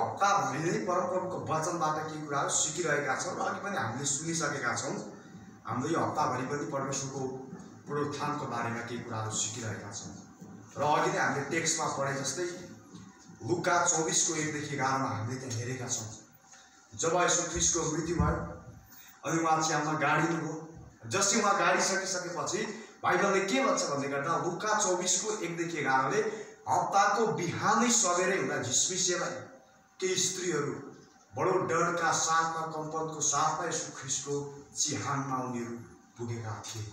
हप्ताभरि नै परमप्रभुको वचनबाट केही कुराहरू सिकिरहेका छौँ र अघि पनि हामीले सुनिसकेका छौँ। हाम्रो यो हप्ताभरि पनि परमेश्वरको पुनरुत्थानको बारेमा केही कुराहरू सिकिरहेका छौँ र अघि नै हामीले टेक्स्टमा पढे जस्तै लुका 24 को 1 देखि 11 मा हामीले त्यहाँ हेरेका छौँ। जब यीशु ख्रीष्टको मृत्यु भयो अनि उहाँ च्याउमा गाडिनुभयो। जसै उहाँ गाडिसकेपछि बाइबलले के भन्छ भन्दै गर्दा लुका 24 को 1 देखि 11 ले हप्ताको बिहानै सबेरै हुँदा झिसमिसेमा केही स्त्रीहरू बडो डरका साथमा कम्पनको साथमा यीशु ख्रीष्टको चिहानमा उनीहरू पुगेका थिए।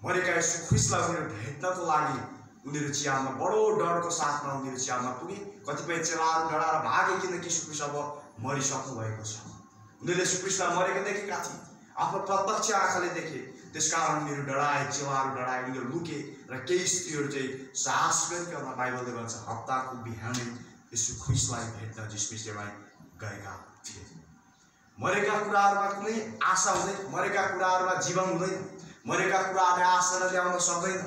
मरेका यीशु ख्रीष्टलाई उनीहरू भेट्नको लागि उनीहरू चिहानमा बडो डरको साथमा उनीहरू चिहानमा पुगे। कतिपय चेलाहरू डराएर भागे किनकि यीशु ख्रीष्ट अब मरिसक्नु भएको छ। उनीहरूले यीशु ख्रीष्टलाई मरेको देखेका थिए, आफ्नो प्रत्यक्ष आँखाले देखे। त्यसकारण उनीहरू डराए, चेलाहरू डराए, उनीहरू लुके र केही स्त्रीहरू चाहिँ साहस गरिकन बाइबलले भन्छ हप्ताको बिहानै यीशु ख्रीष्टलाई भेट्न झिसमिसेमा गएका थिए। मरेका कुराहरूमा कुनै आशा हुँदैन, मरेका कुराहरूमा जीवन हुँदैन, मरेका कुराहरूले आशा ल्याउन सक्दैन,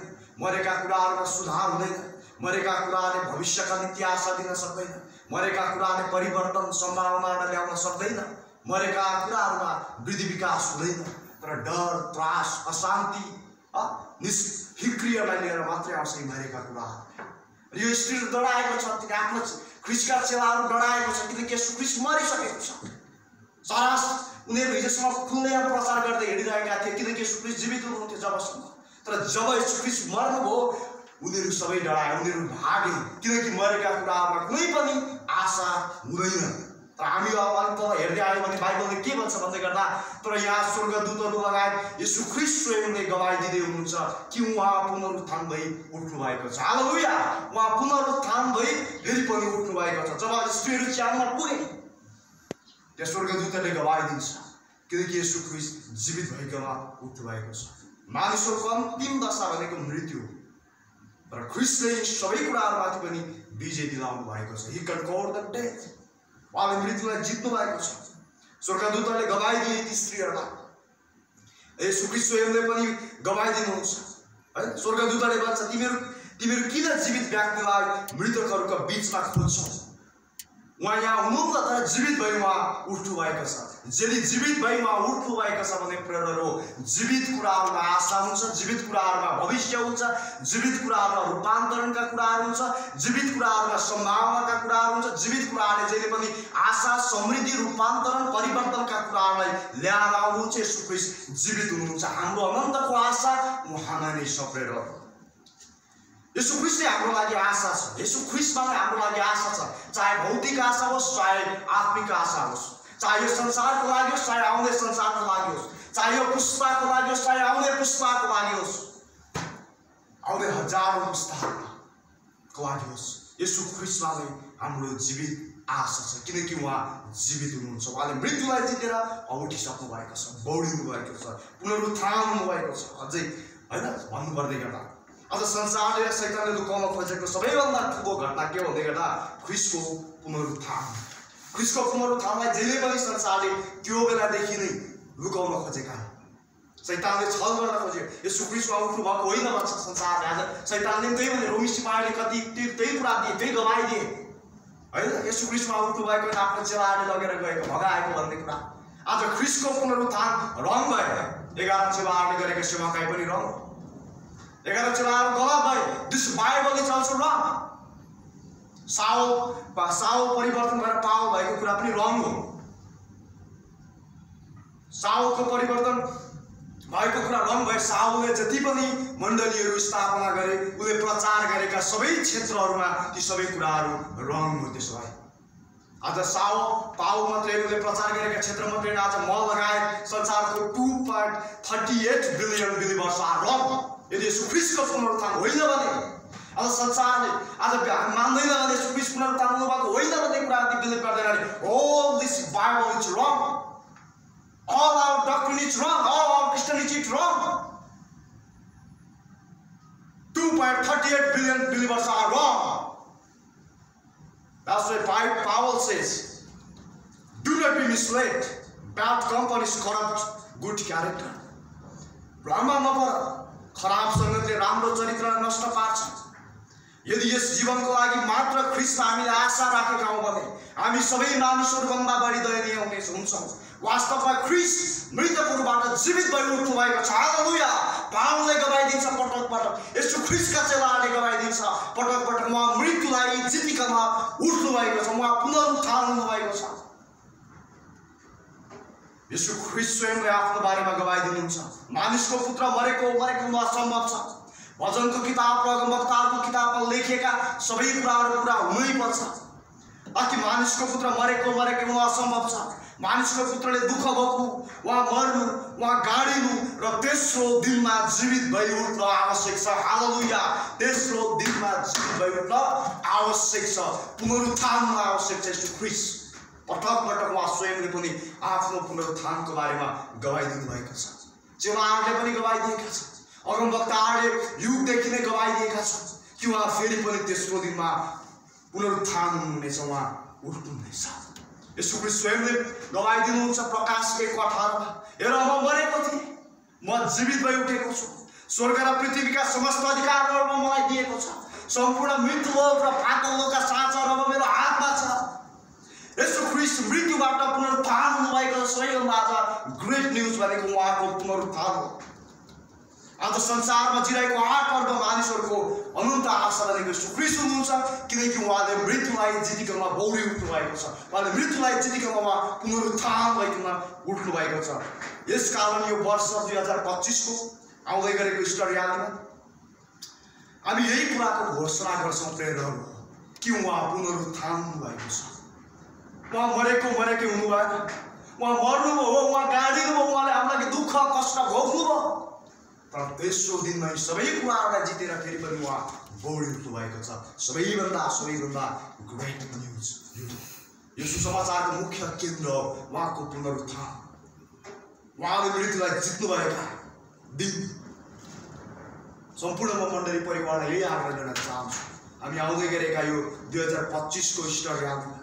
मरेका कुराहरूमा सुधार हुँदैन, मरेका कुराहरूले भविष्यका निम्ति आशा दिन सक्दैन, मरेका कुराहरूले परिवर्तन सम्भावना ल्याउन सक्दैन, मरेका कुराहरूमा वृद्धि विकास हुँदैन। तर डर, त्रास, अशान्ति, निष्क्रियलाई लिएर मात्रै आउँछ यी मरेका कुराहरू। यो स्त्रीहरू डराएको छ, तिनी आफ्नो ख्रीष्टका चेलाहरू डराएको छ किनकि यीशु ख्रीष्ट मरिसकेको छ। सारा उनीहरू हिजोसम्म खुल्दै प्रचार गर्दै हिँडिरहेका थिए किनकि यीशु ख्रीष्ट जीवित हुनुहुन्थ्यो जबसम्म। तर जब यीशु ख्रीष्ट मर्नुभयो उनीहरू सबै डराए, उनीहरू भागे किनकि मरेका कुराहरूमा कुनै पनि आशा हुँदैन। तर हामी अब अलिक तल हेर्दै आयो भने बाइबलले के भन्छ भन्दै गर्दा तर यहाँ स्वर्गदूतहरू लगायत यीशु ख्रीष्ट स्वयंले गवाही दिँदै हुनुहुन्छ कि उहाँ पुनरुत्थान भई उठ्नु भएको छ। हालेलुया, उहाँ पुनरुत्थान भई फेरि पनि उठ्नु भएको छ। जब स्त्रीहरू च्याउमा पुगे त्यहाँ स्वर्गदूतले गवाही दिन्छ किनकि यीशु ख्रीष्ट जीवित भइकन उठ्नु भएको छ। मानिसहरूको अन्तिम दशा भनेको मृत्यु हो, तर ख्रीष्टले सबै कुराहरूमाथि पनि विजय दिलाउनु भएको छ। ही कन्कर्ड द डेथ, उहाँले मृत्युलाई जित्नु भएको छ। स्वर्गदूतले गवाही दिए ती स्त्रीहरूलाई, यीशु ख्रीष्ट स्वयंले पनि गवाही दिनुहुन्छ है। स्वर्गदूतले भन्छ तिमीहरू किन जीवित व्यक्तिलाई मृतकहरूका बीचमा खोज्छौ? उहाँ यहाँ हुनुहुन्छ तर जीवित भई उहाँ उठ्नु भएको छ। यदि जीवित भई उहाँ उठ्नु भएको छ भने प्रेरणा हो, जीवित कुराहरूमा आशा हुन्छ, जीवित कुराहरूमा भविष्य हुन्छ, जीवित कुराहरूमा रूपान्तरणका कुराहरू हुन्छ, जीवित कुराहरूमा सम्भावनाका कुराहरू हुन्छ, जीवित कुराहरूले जहिले पनि आशा, समृद्धि, रूपान्तरण, परिवर्तनका कुराहरूलाई ल्याएर आउनुहुन्छ। यीशु ख्रीष्ट जीवित हुनुहुन्छ। हाम्रो अनन्तको आशा उहाँमा नै सप्रेर हो। यीशु ख्रीष्टले हाम्रो लागि आशा छ। यीशु ख्रीष्टमा हाम्रो लागि आशा छ, चाहे भौतिक आशा होस् चाहे आत्मिक आशा होस्, चाहे यो संसारको लागि होस् चाहे आउने संसारको लागि होस्, चाहे यो पुस्ताको लागि होस् चाहे आउने पुस्ताको लागि होस्, आउने हजारौं पुस्ताको लागि होस्, यीशु ख्रीष्टमा नै हाम्रो जीवित आशा छ किनकि उहाँ जीवित हुनुहुन्छ। उहाँले मृत्युलाई जितेर उठिसक्नु भएको छ, बौडिनु भएको छ, पुनरुत्थान हुनुभएको छ। अझै हैन भन्नुपर्दै गर्दा आज संसारले र शैतानले लुकाउन खोजेको सबैभन्दा ठुलो घटना के भन्दै गर्दा ख्रीष्टको पुनरुत्थान। ख्रीष्टको पुनरुत्थानलाई जहिले पनि संसारले त्यो बेलादेखि नै लुकाउन खोजेका। शैतानले छल गर्न खोज्यो, यीशु ख्रीष्ट उठ्नु भएको होइन भन्छ संसारले। आज शैतानले त्यही भने रोमी सिपाहीले कति त्यही कुरा दिए, त्यही गवाही दिए हैन। यीशु ख्रीष्ट उठ्नु भएको होइन, आफ्नो चेलाहरूले लगेर गएको भगाएको भन्ने कुरा। आज ख्रीष्टको पुनरुत्थान रङ भयो। 11 चेलाहरूले गरेको सेवाकाई पनि रङ, 11 चेलाहरू गलत भए। दिस बाइबल इज अल्सो रङ। साउल परिवर्तन भएर पावल भएको कुरा पनि रङ हो। साउलको परिवर्तन भएको कुरा रङ भए। साउलले जति पनि मण्डलीहरू स्थापना गरे, उसले प्रचार गरेका सबै क्षेत्रहरूमा ती सबै कुराहरू रङ हो। त्यसो भए आज पावल मात्रै उसले प्रचार गरेका क्षेत्र मात्रै आज म लगायत संसारको 2.38 बिलियन बिलिभर्स आर रङ। यदि यीशु ख्रीष्टको पुनरुत्थान होइन भने आज संसारले आज मान्दैन भने यीशु ख्रीष्ट पुनरुत्थान हुनुभएको होइन भन्ने कुरा बिलिभ गर्दैन भने all this Bible is wrong, all our doctrine is wrong, all our Christianity is wrong. 2.38 billion believers are wrong. That's why Paul says, do not be misled. Bad companies corrupt good character. भ्रममा नपर, खराब संगतले राम्रो चरित्र नष्ट पार्छ। यदि यस जीवनको लागि मात्र ख्रीष्टमा हामीले आशा राखेका हौं भने हामी सबै मानिसहरूभन्दा बढी दयनीय हुन्छौं। वास्तवमा ख्रीष्ट मृतकहरूबाट जीवित भई उठ्नु भएको छ। हालेलुया। पावलले गवाइदिन्छ पटक पटक, यसो ख्रीष्टका चेलाहरूले गवाइदिन्छ पटक पटक, उहाँ मृत्युलाई जितिकन उठ्नु भएको छ, उहाँ पुनरुत्थान हुनु भएको छ। यसो ख्रीष्ट स्वयंले आफ्नो बारेमा गवाइदिनुहुन्छ, मानिसको पुत्र मरेको हुनु असम्भव छ। भजनको किताब र अगमवक्ताहरूको किताबमा लेखेका सबै कुराहरू पूरा हुनै पर्छ। ताकि मानिसको पुत्र मरेको हुनु असम्भव छ। मानिसको पुत्रले दुःख भोग्नु, उहाँ मर्नु, उहाँ गाडिनु र तेस्रो दिनमा जीवित भई उठ्न आवश्यक छ। हालेलुया। तेस्रो दिनमा जीवित भई उठ्न आवश्यक छ, पुनरुत्थान हुन आवश्यक छ। यसो ख्रीष्ट पटक पटक उहाँ स्वयंले पनि आफ्नो पुनरुत्थानको बारेमा गवाइदिनु भएको छ। चेलाहरूले पनि गवाइदिएका छन्, अगमवक्ताहरूले युगदेखि नै गवाइदिएका छन् कि उहाँ फेरि पनि तेस्रो दिनमा पुनरुत्थान हुनुहुनेछ, उहाँ उठ्नुहुनेछ। यसो ख्रीष्ट स्वयंले गवाइदिनुहुन्छ प्रकाश 1:18 मा, हेर म मरेको थिएँ, म जीवित भई उठेको छु, स्वर्ग र पृथ्वीका समस्त अधिकारहरू मलाई दिएको छ, सम्पूर्ण मृत्युलोक र पाताललोकका साँचहरू मेरो हातमा छ। यसो ख्रीष्ट मृत्युबाट पुनरुत्थान हुनुभएको छ। सबैभन्दा आज ग्रेट न्युज भनेको उहाँको पुनरुत्थान हो। आज संसारमा जिरहेको 8 अर्ब मानिसहरूको अनन्त आशा भनेको यसो ख्रीष्ट हुनुहुन्छ, किनकि उहाँले मृत्युलाई जितिकन बौडी उठ्नु भएको छ। उहाँले मृत्युलाई जितिकन उहाँ पुनरुत्थान भइकन उठ्नु भएको छ। यसकारण यो वर्ष 2025 को आउँदै गरेको इस्टर यादमा हामी यही कुराको घोषणा गर्छौं प्रेरहरू कि उहाँ पुनरुत्थान हुनुभएको छ। उहाँ मरेकै हुनु भएन, उहाँ मर्नु हो, उहाँ गाडिनु हो, उहाँले हामीलाई दुःख कष्ट भोग्नु हो, तर तेस्रो दिनमा सबै कुराहरूलाई जितेर फेरि पनि उहाँ बौडी उठ्नु भएको छ। सबैभन्दा ग्रेट न्युज यो सुसमाचारको मुख्य केन्द्र हो उहाँको पुनरुत्थान। उहाँले मृत्युलाई जित्नु भएका दिन सम्पूर्ण मण्डली परिवारलाई यही आग्रह गर्न चाहन्छु, हामी आउँदै गरेका यो 2025 को इस्टर यादमा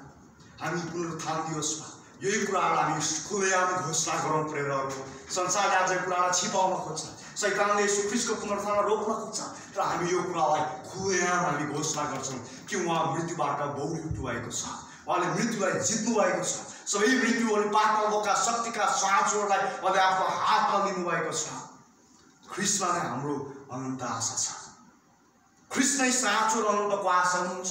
हामी पुनरुत्थान दिवसमा यही कुराहरूलाई हामी खुलेआम घोषणा गरौँ प्रेरहरू। संसारले आज यो कुरालाई छिपाउन खोज्छ, शैतानले यसो ख्रीष्टको पुनरुत्थानलाई रोक्न खोज्छ, तर हामी यो कुरालाई खुलेआम हामी घोषणा गर्छौँ कि उहाँ मृत्युबाट बौडी उठ्नु भएको छ, उहाँले मृत्युलाई जित्नु भएको छ। सबै मृत्युहरू पातालका शक्तिका साँचहरूलाई उहाँले आफ्नो हातमा लिनुभएको छ। ख्रीष्टमा नै हाम्रो अनन्त आशा छ। ख्रीष्ट नै साँचो र अनन्तको आशा हुनुहुन्छ।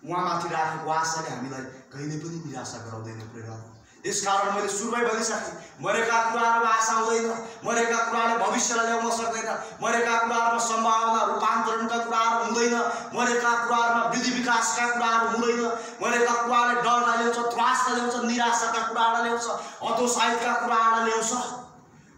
उहाँमाथि राखेको आशाले हामीलाई कहिले पनि निराशा गराउँदैन प्रेरहरू। यसकारण मैले सुरुमै भनिसकेँ, मरेका कुराहरूमा आशा हुँदैन, मरेका कुराले भविष्यलाई ल्याउन सक्दैन, मरेका कुराहरूमा सम्भावना रूपान्तरणका कुराहरू हुँदैन, मरेका कुराहरूमा वृद्धि विकासका कुराहरू हुँदैन, मरेका कुराले डरलाई ल्याउँछ, त्रासलाई ल्याउँछ, निराशाका कुराहरूलाई ल्याउँछ, हतोत्साहितका कुराहरूलाई ल्याउँछ।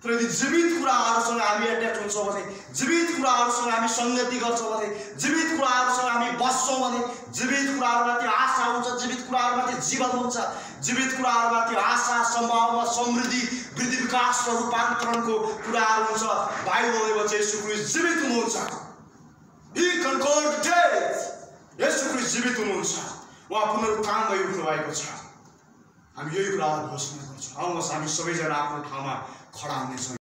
तर यदि जीवित कुराहरूसँग हामी एट्याच हुन्छौँ भने, जीवित कुराहरूसँग हामी संगति गर्छौँ भने, जीवित कुराहरूसँग हामी बस्छौँ भने, जीवित कुराहरूमाथि आशा हुन्छ, जीवित कुराहरूमाथि जीवन हुन्छ, जीवित कुराहरूमाथि आशा, सम्भावना, समृद्धि, वृद्धि विकास र रूपान्तरणको कुराहरू हुन्छ। बाइबलले भन्छ येशू ख्रीष्ट जीवित हुनुहुन्छ। He conquered death। येशू ख्रीष्ट जीवित हुनुहुन्छ, उहाँ पुनरुत्थान भई उठ्नु भएको छ। हामी यही कुराहरू घोषणा गर्छौँ। आउनुहोस् हामी सबैजना आफ्नो ठाउँमा खडा हुनेछौँ।